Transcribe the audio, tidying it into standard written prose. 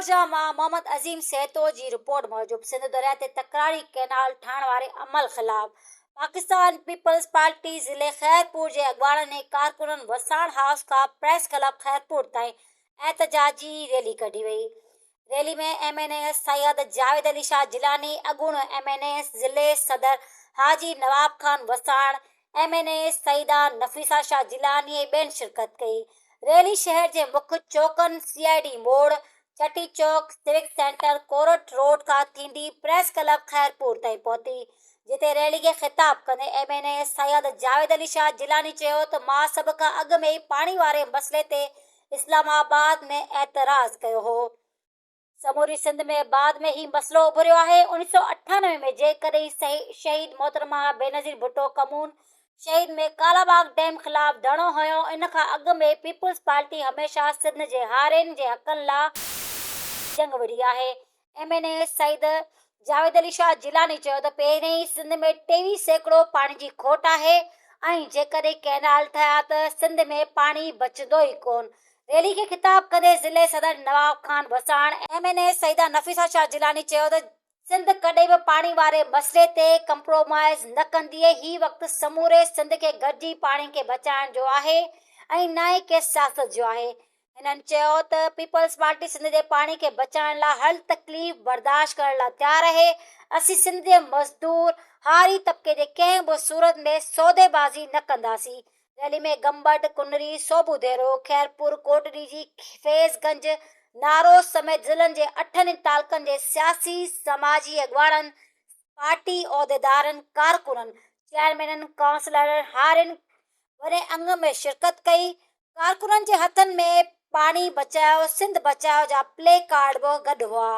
ڪورجا مان محمد عظيم سهتو جي رپورٽ موجب سنڌ درياء تي تڪراري ڪئنال ٺاهڻ واري عمل خلاف پاڪستان پيپلز پارٽي ضلعي خيرپور جي اڳواڻن ۽ ڪارڪنن وساڻ هائوس کان پريس ڪلب خيرپور تائين احتجاجي ريلي ڪڍي وئي. Rally ۾ M N A Syed Javed Ali Shah Jilani, اڳوڻو ايم اين اي ضلعي صدر Haji Nawab Khan Wassan, M N A Syeda Nafisa Shah Jilani ۽ ٻين شرڪت ڪئي. ريلي شهر جي مک چوڪن سي I D موڙ، Chatti Chowk, civic centre, court road کان ٿيندي پريس ڪلب خيرپور تائين پهتي، جتي ريلي کي خطاب ڪندي M N A Syed Javed Ali Shah Jilani چيو ته مان سڀ کان اڳ ۾ ئي پاڻي واري مسئلي تي اسلام آباد ۾ اعتراض ڪيو هو. سموري سنڌ ۾ بعد ۾ هي مسئلو اڀريو آهي. 1998 ۾ جيڪڏهن شهيد محترمه بينظير ڀٽو ڪمون شهيد ۾ ڪالاباغ ڊيم خلاف ڌرڻو هنيو ان کان اڳ ۾ پيپلز پارٽي هميشه سنڌ جي هارين جي حقن لا جنگ وڙهي آهي. M N A Syed Javed Ali Shah Jilani چيو ته پهرين ئي سنڌ ۾ 23% پاڻي جي کوٽ آهي ۽ جيڪڏهن ڪئنال ٺهيا ته سنڌ ۾ پاڻي بچندو ئي ڪون. ريلي کي خطاب ڪندي ضلعي صدر Nawab Khan Wassan, M N A Syeda Nafisa Shah Jilani چيو ته سنڌ ڪڏهن به پاڻي واري مسئلي تي ڪمپرومائز نه ڪندي، هي وقت سموري سنڌ کي گڏجي پاڻي کي بچائڻ جو آهي ۽ نه ئي ڪي سياست جو آهي. هنن چيو ته پيپلز پارٽي سنڌ جي پاڻي کي بچائڻ لاء هر تڪليف برداشت ڪرڻ لاء تيار آهي، اسين سنڌ جي مزدور، هاري طبقي جي ڪنهن به صورت ۾ سوديبازي نه ڪنداسين، ريلي ۾ گمبٽ، ڪنري، صوڀوديرو، خيرپور، ڪوٽڏيجي، فيض گنج، نارو سميت ضلعن جي اٺن ئي تعلقن جي سياسي، سماجي اڳواڻن، پارٽي عهديدارن، ڪارڪنن، چيئرمينن، ڪائونسلرن، هارين وڏي انگ ۾ شرڪت ڪئي، ڪارڪنن جي هٿن ۾ پاڻي بچايو سنڌ بچايو جا پلي ڪارڊ به گڏ هئا.